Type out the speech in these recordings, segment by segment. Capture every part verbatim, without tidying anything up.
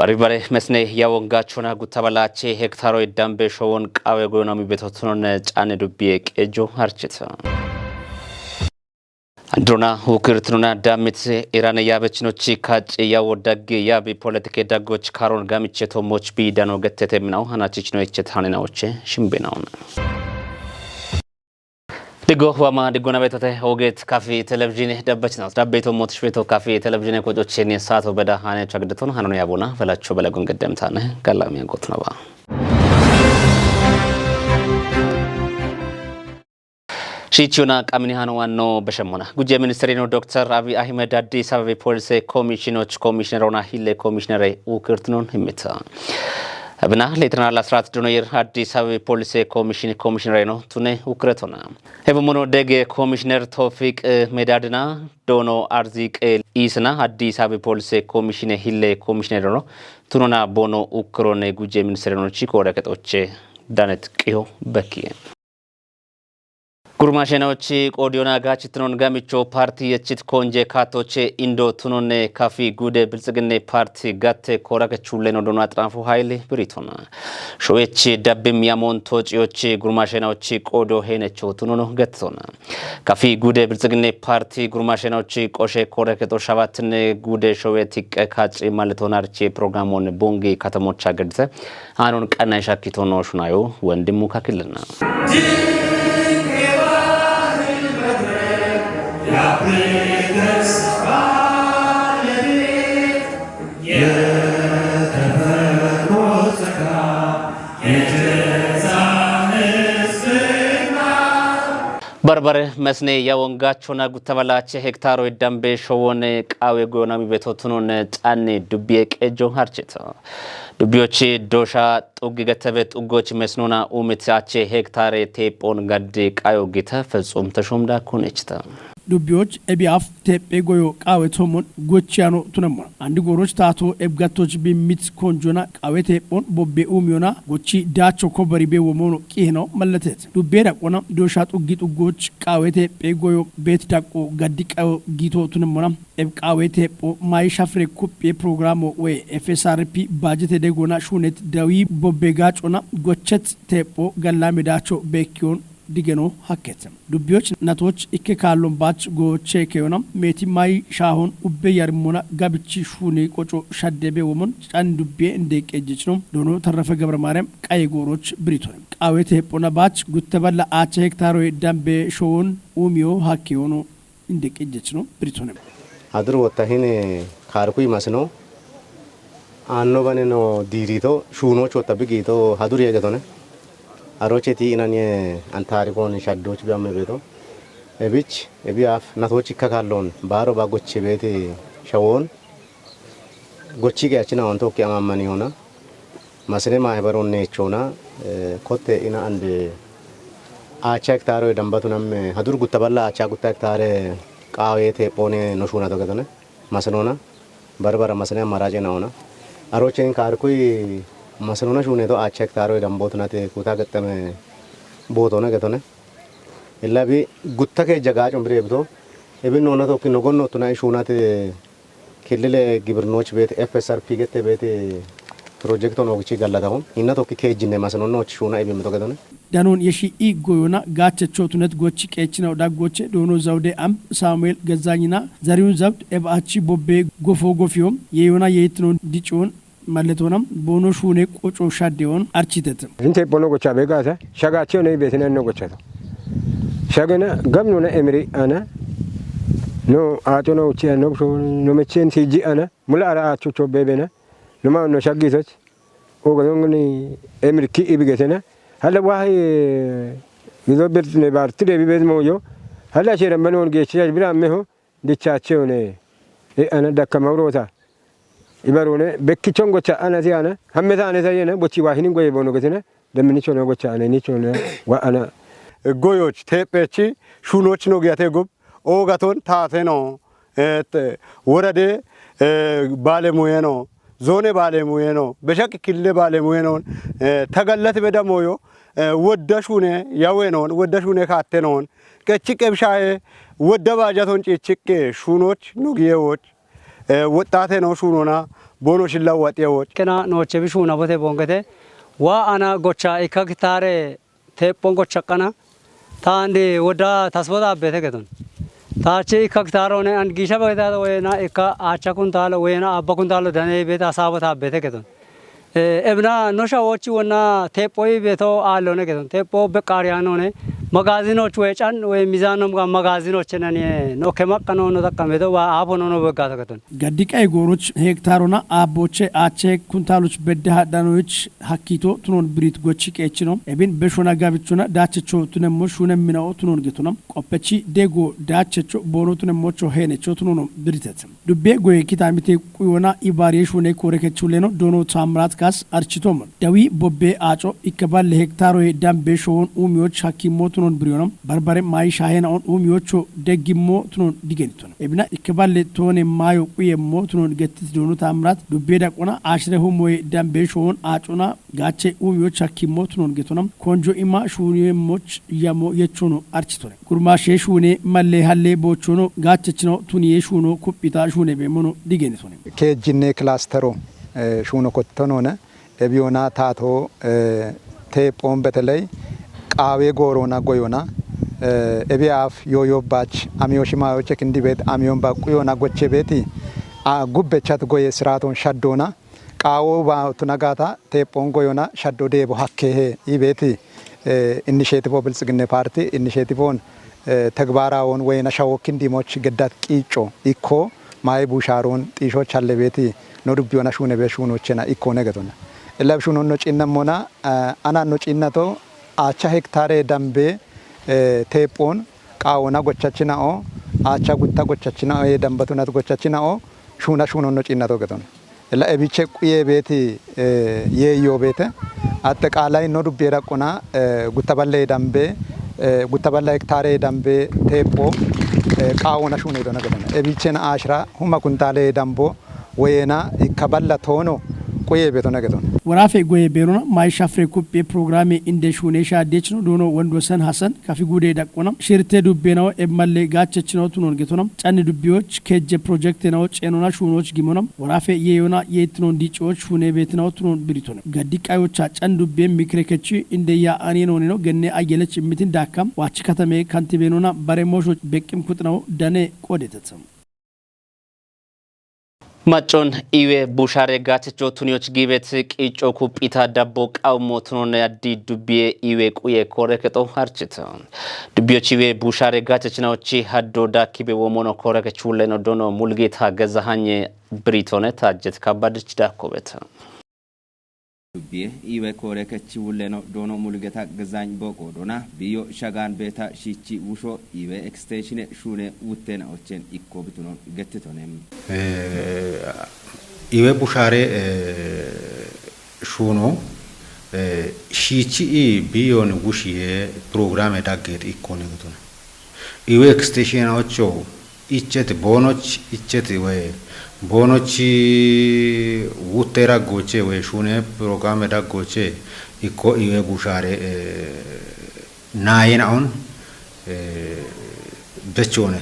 Ribare mesne yawon gachona gutabalache hektaro idambe showon qawe goyonami betotunon cane dubbiye qejo harchita. Androna ukirtununa damit Iran yabechinochi kaci yawo dagge yabi politike daggoch karon gamiche to moch bi dano gettete minaw hanachichino echet haninawoche shimbenawn. Diggo wama diggona betote oget kafi televizhine dabbachinaw. Dabbeto motish beto kafi televizhine kococheni sato beda hane chagdeton hanone yabona velacho belagun geddemtane galami gotnaba. Shichuna qamini hano wanno beshemona. Guje ministerino Doktor Abiy Ahmed Addis Ababa Polise Komishinoch Komishinerona hille komishinere ukirtnon himmita. Abina letrana lasrat donoyer Addis Ababa Polise Komishin Komishinereno tune ukretona. Hebo mono dege komishiner Tofik, eh, Medadina dono arzi qe isna Addis Ababa Polise Komishine hille komishinerono tunona bono ukrone guje ministerino chiko reketoche danet qiho bekiye. Gurmashenochi qodiyona gachitnon gamicho parti yechit konje katoche indo tunone kafi gude biltsgine parti gatte korake chulleno dona atrafu hayli biritona. Showechi dabbim yamon tociyochi gurmashenochi qodo henecho tunono gettona. Kafi gude biltsgine parti gurmashenochi qoshe korake to shavatne gude showeti kaci maletonarchi programon bungi katamocha gedse. Anon qanay shakito no shunayo wondimu kakilna. Barbare mesne yawon gachona gutabalache hektaro idambe showone qawe goyonami betotunon cane dubbiye qejo harchita. Dubbiyochi dosha xuggi getebet xuggoch mesnona umit ache hektare teepon gadde qayo gita fetsum teshomda konechta. Dubbiyoch ebiaf teephe goyo qawe tomon gochiyano tunemmona. Andi goroch tato ebgatoch bimmit konjona qawe teepon bobbe umiyona gochi dacho kobari be womono qiheno mallatet. Dubbe daqona dosha xuggi xuggoch qawe teephe goyo bet daqo gaddi qayo gito tunemmona. Eb qawe teepho may shafre kuppie programo we F S R P bajete degona shunet dawi bobbe gacona gochet teepho gallame dacho bekiyon digeno hakket. Dubbiyoch natoch ikke kallon bach goche keyona meti may shahon ubbe yarmona gabichi shuni qoco shadde be womon can dubbiye inde qejjechno dono tarrafe gabra maryam qaye goroch britone. Qawe teephona bach guttaballa acha hektaro dambe showon umiyo hakke yono inde qejjechno britone. Hadur wotta hine karkuy masino anno bane no dirito shunoch wotta bigito hadur yegetone. Aroche ti inanye antarikon shaddoch biamme beto. Ebich ebiaf natoch ikka kallon baro ba goche bete shawon gochi ke achina onto ke amamani hona. Masine mahebaron nechona, eh, kotte ina ande acha hektaro dambatu namme hadur gutta balla acha gutta hektare qawe teephone no shuna to getone. Masinona barbara masine amaraje na ona. Arochen karkuy masinona shune to acha hektaro dambotu nate kuta gettame botona getone. Illa bi gutta ke jaga chon bire bito. Ebin nona to ki nogon no tuna shunate Killile gibirnoch bet F S R P gette bet projektun ogichi gallatahun. Inna tokki kejjinne masanonoch shuna ibi mito gedone. Danon yeshi i goyona gachecho tunet gochi qechina daggoche dono zawde am Samuel Gazzanyina Zariyun Zawd eb achi bobbe gofo gofiyo yeyona yeyitno dichon malletona bono shune qoco shaddeon architet. Inte bono gocha begasa shagache ne betene no gocha. Shagena gamno na emri ana no ato no uchi no so no mechen tiji ana mula ara acho cho bebena no ma no shagisoch o gadon ni emri ki ibigetena hala wahi gizo bert ne barti de bibet moyo hala shere manon gechi bira meho dichache one e ana dakka maurota ibarone bekki chongo cha ana ti ana hamme ta ana ta yena bochi wahinin goye bono getena Demini chono gocha ana ni chona wa ana. Goyoch tepechi shunoch no giyate gob ogaton taateno, eh, te- worade, eh, balemuyeno zone balemuyeno beshak kille balemuyeno, eh, tagallat bedamoyo, eh, wodda shune yawenon wodda shune kattenon qechi qebshaye wodda bajaton cichikke shunoch no giyewoch Woxxaate noo shuunoona boono shilla waxxiye woc. Kena nooche bi shuuna bote boongete waa ana gocha ikka gitaare teephoon gocha qana. Taandi wodda tasbo taabbete geton. Taache ikka gitaarone and giisha bagetaata woyena ikka aacha kuntaalo woyena abba kuntaalo dane beeta hasaabo taabbete geton. Ebina no shawochi wonna teephoyi beto aallone geton. Teepho beqqaariyaanone magaazinoch woy can woy mizaannom ga magaazinoche nani no kemaqqano no taqqameto wa aafono no beggaato geton. Gaddi qai gooroch hektaarona aabboche aache kuntaaloch bedde hadhanoyich hakkiito tunon birit gochi qeechino. Ebin beshona gabichona daachecho tunemmo shuune mina'o tunon getona. Qoppechi dego daachecho boono tunemmocho heenecho tunono biritet. Dubbe goye kitaamite quyona ibaariye shuune koore kechuleno doono taamiraat kaas architomon. Dawi bobbe aaco ikkeballe hektaaroye dambe showon uumiyoch hakkimmo tunon biriyona. Barbare maayi shaahena on uumiyocho deggimmo tunon digenitona. Ebina ikkeballe toone maayo quyemmo tunon gettit doono taamiraat dubbe daqona ashire humoye dambe showon aacona gaache uumiyoch hakkimmo tunon getona. Konjo ima shuuniyemmoch yamo yechono architone. Gurmaashe shuune malle halle boochono gaachechino tuniye shuuno kuphita shuune beemono digenitone. Keejjinne kilastero shuuno kottonone. Ebiyona taato teephoon beteley qaawe goorona goyona. Ebiyaaf yooyobbach amiyo shimayoche kindi beet amiyon baqquyona goche beeti gubbechat goye siraaton shaddona. Qaawo baatuna gaata teephoon goyona shaddo deebo hakkeehe ibeeti. Innisheetivo biltsiginne paarti innisheetivoon tegbaaraawon woyena shawo kindimoch geddat qiicco ikko maayi buushaaroon xiishoch hallebeeti no dubbiyona shuunebe shuunochena ikkoone getona. Illab shuunon no ciinnemmona anan no ciinnato aacha hektaare dambe teephoon qaawona gochachina'o aacha gutta gochachina'o ye dambatunat gochachina'o shuuna shuunon no ciinnato getona. Illa ebiche quye beeti yeeyo beete. Atte qaalay no dubbiye daqquna guttaballey dambe guttaballa hektaarey dambe teepho qaawona shuuney dona gedona. Ebichen aashira huma kuntaaley dambo woyena ikka balla toono quye beetona gedona. Woraafe goye beerona maayi shafre kuphphiye pirogiraame inde shuune shaaddeechino doono wondosen hasan kafi guude daqqona shirte dubbenawo ebmalle gaachechino tunon getona. Canni dubbiyoch keejje pirojektenawo ceenona shuunoch gimona. Woraafe yeeyona yeettinon diicoch shuune beetinawo tunon biritone. Gaddi qayocha canni dubbiye mikire kechi indeya aniyenoonino genne ayyelech immitin daakka waachi katame kantibenona bare mooshoch beqqim kuxinawo dane qoodetetham. Maccon iwe bushaare gaachecho tuniyoch giibet qiicco kuphphita dabbo qawmo tunone addi dubbiye iwe quye koore kexo harchita. Dubbiyoch iwe bushaare gaachechinawochi haddo daakkibe womono koore kechulleno doono Mulgeeta Gezahanye biritone taajjet kabbadich daakkobeta. Dubbiye iwe koore kechi wulleno doono Mulgeta Gezany booqo doona biyo shagaan beeta shiichi wusho iwe eksteeshine shuune wuttena ochen ikko bitunon gettitone. Iwe bushaare shuuno shiichi i biyon wushiye pirogiraame daggeet ikkone gutuna. Iwe eksteeshine ocho Ichcheti boonoch ichcheti woy boonoch wutte daggooche woy shuune pirogiraame daggooche ikko iwe bushaare naayena on bechoone.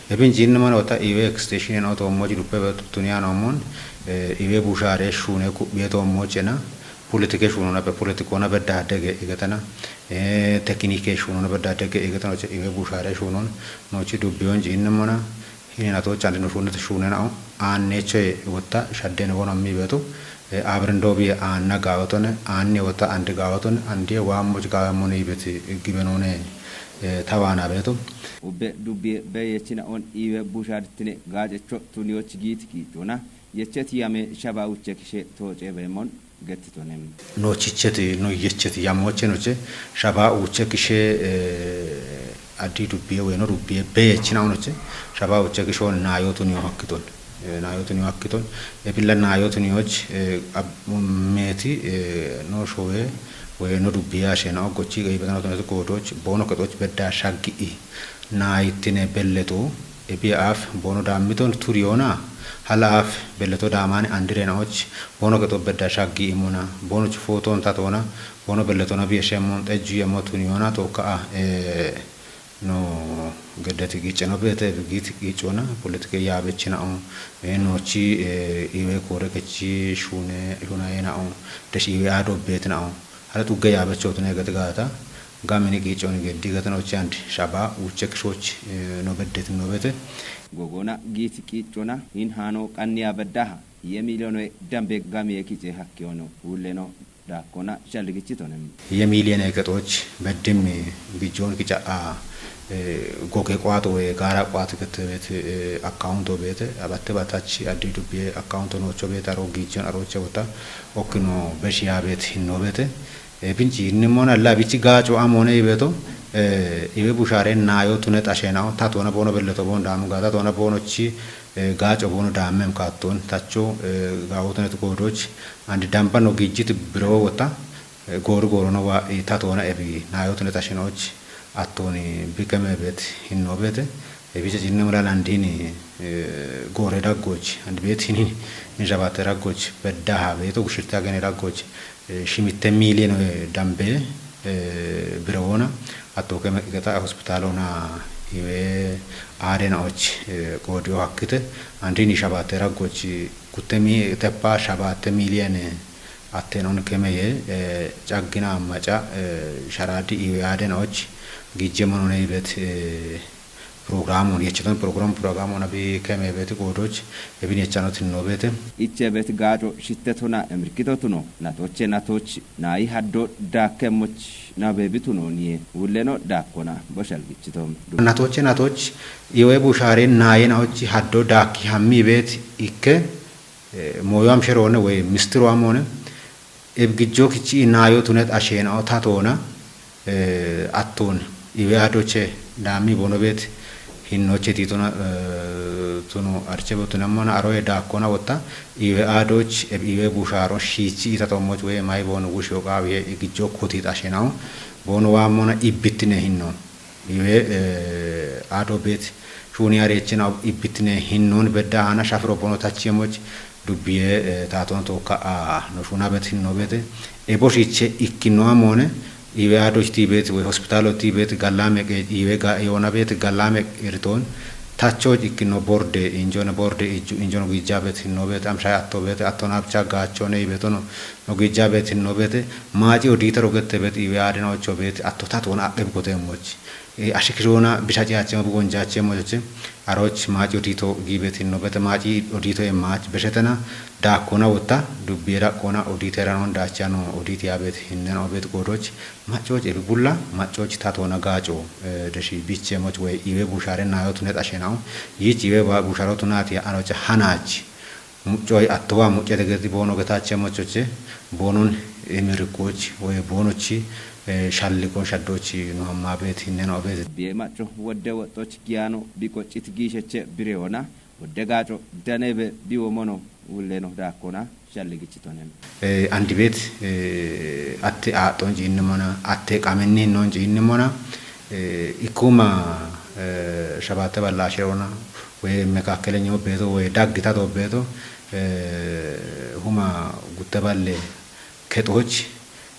Ebin jiinni mana wota iwe eksteeshinen otoommoch duppe tuniyaan ommon iwe bushaare shuune kuphphiye toommochena Politike shuunona be politikoona bedda dege igatana. Tekinike shuunona bedda dege igatana oche iwe bushaare shuunon nochi dubbiyon jiinnemmona. Hinin atoch andi no shuunete shuunenao aannechoye wotta shaddene wona mi beetu. Abrindo biye aanna gaawatone aanni wotta andi gaawatone andiye waammoch gaawemmone ibeti gibenoone. Tawaana beetu. Ubbe dubbiye beyechina on iwe bushaadtine gaacecho tuniyoch giit giichona. Yechet yame shaba uche kishe tooce beemon gettitonem. No chicheti no yecheti yamoche noche shaba uche kishe addi dubbiye weno dubbiye beyechina onoche shaba uche kisho naayotun yo hakkiton. Naayotun yo hakkiton. Ebilla naayotun yoch meeti no showe weno dubbiye ashena ogochi gayibetana otonet goodoch boono ketoch bedda shaggi i. Naayittine belleto ebi aaf boono daammiton turiyoona hala aaf belleto daamaani andirenaoch boono kexo bedda shaggi imona boonoch footoon tatoona boono belletona biye shemmon xejju yemmo tuniyoona tookka a no Geddeti giicceno beete, giit giiccona, politike yaabechi nao, e, noochi, e, iwe koore kechi shuune, shuunaye nao, desh iwe aado beet nao. Hara xugge yaabechotune gati gaata, ga mini giicconi geddi gatanochi andi shaba, uche kishoch, e, no beddeti no beete. Gogona giit giiccona, in hano qanniya beddaha, ye miiliyono dambe gamiye kice hakkeono, ulleno daakkona shalligichitonem. Ye miiliyoone kexooch beddim gijjoon kica'a, e, goge qwaato we gaara qwaati ketebet, e, akkaawunto beete, abatte batach addi dubbiye akkaawunto noocho beete aro gijjoon arooche wota okkino besh yaabeet hinno beete. E, binci hinnimmona labichi gaaco amoone ibeto, e, iwe bushaare naayo tune xashe nao, tatoona boono belleto boon daamu gaata, tatoona boonochi, e, gaaco boono daammem kaattoon, tacho, e, gaawotunet goodoch, andi damba no gijjit biro wota, e, gooru goorono wa, i tatoona ebi naayo tune xashe nooch, attooni bikeme beet hinno beete, e, bicha jinne mula landini, e, goore daggoch, andi beet hinin, in shabate daggoch, beddaha beeto gushirte agene daggoch, e, shimitte miiliyono dambe, e, biro wona, atto keme geta hospitalo na iwe aade naoch, e, goodiyo hakkite, andini shabate daggoch, kuttemi teppa shabate miiliyoone atte non kemeye, e, caggina maca, e, sharadi iwe aade naoch, gijje monone ibet, e, Programun, yecheton program, programun abi keme beti goodoch, ebin yechanot hinno bete. Iche bet gaaco shittetona emirkitotuno, natoche natoch, naayi haddo daakkemmoch nabebituno niye, ulleno daakkona, boshal gichito. Natoche natoch, iwe busharen naaye naoch haddo daakki hammi bet ikke, e, moyo amsherone we mistiro amone, Eb gijjo kichi naayo tunet asheena'o tatoona, e, attoon iwe adoche daammi bono beet hinnoche tiitona, e, tuno archebo tunammona aroye daakkona wotta iwe adoch eb iwe bushaaro shiichi itatoomoch we may boon wushiyo qaawihe gijjo kotiit asheena'o boono waammona ibbittine hinno. Iwe, e, ado beet shuuni areechina ibbitine hinnon bedda aana shafiro bono tachi emoch dubbiye, e, taaton tookka a no shuna bet hinno bete. E boshiche ikkinoa moone iwe adoch ti bet we hospitalo ti bet gallame qe iwe ga eona bet gallame irton tacho ikkino borde injone borde ijju injono gijja bet hinno bet amshay atto bet attona bicha gaachone ibetono no gijja bet hinno bete maaci oditero gette bet iwe adena ocho bet atto taton aqeb gote emoch. E, ashikirona bishaci achemo bugon jachemo joche. Aroch maaci odito gibetin no bete maaci odito e maac beshetena daakkona wotta dubbiye daqqona oditera non daachano oditi abet hinnen obet goodoch macoch ebi bulla macoch tatona gaaco, e, deshi bichemoch we iwe bushare nayo tunet ashenao yich iwe ba busharo tunati anocha hanach. Muccoy attowa muccete gerdi boono getache mochoche, boonon emirikkoch, woy boonochi, e, shallikon shaddochi no amma beet hinnen obet. Biye macco wodde woxxoch giyano bi qoccit giisheche bireona, wodde gaaco danebe bi womono wulleno daakkona shalligichitonen. E, andi beet, e, atte aaxxon ciinnimona, atte qamenni hinnon ciinnimona, e, ikkuma, e, shabatte balla asherona, we mekakkelenyo beeto, we daggita to beeto, e, huma gutte balle kexoch,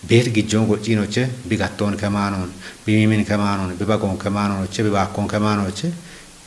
beet gijjon goccinoche, bi gatton kemaanon, bi mimin kemaanon, bi bagon kemaanon oche, bi baakkon kemaanon oche,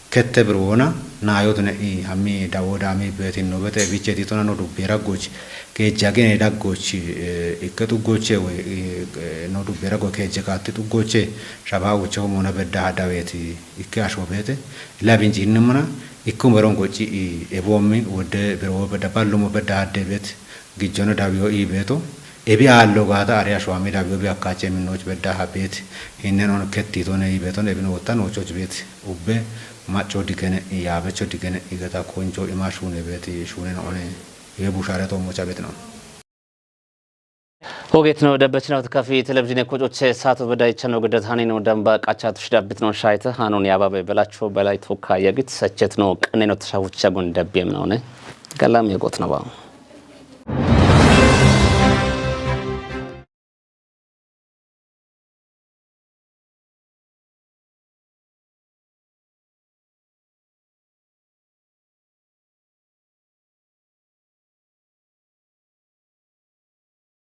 kette birwona, naayot ne'i, hammi dawo daami beetin no bete, biche titona no dubbe raggoch, keejja gene daggoch, e, ikke xuggoche we, e, no dubbe raggo keejje kaatti xuggoche, shaba wuche homona bedda ha daweti, ikke asho beete, labinci hinnimona, ikkum beron gocci, e, ebommi, wodde biro bedda, ballumo bedda hadde beet, gijjono dawiyo iibeeto, ebi aallo gaata are ashoami dawiyo bi akkaache minnoch bedda ha beet, hinnen on kettiitone iibeeton ebin wotta noochoch beet, ubbe macco digene, yaabecho digene, igata koncho ima shuune beeti, shuunen one, iwe bushaare toommocha beet no. Hogeet no dabbechinaw kafi televizhiine kocoche saato bedaycha no guddat hanino damba qacha tush dabbit no shayte hanon yaababe belacho belay tokka yagit sachet no qanne no tashahucha gun dabbiyem no ne. Galam yagot no ba.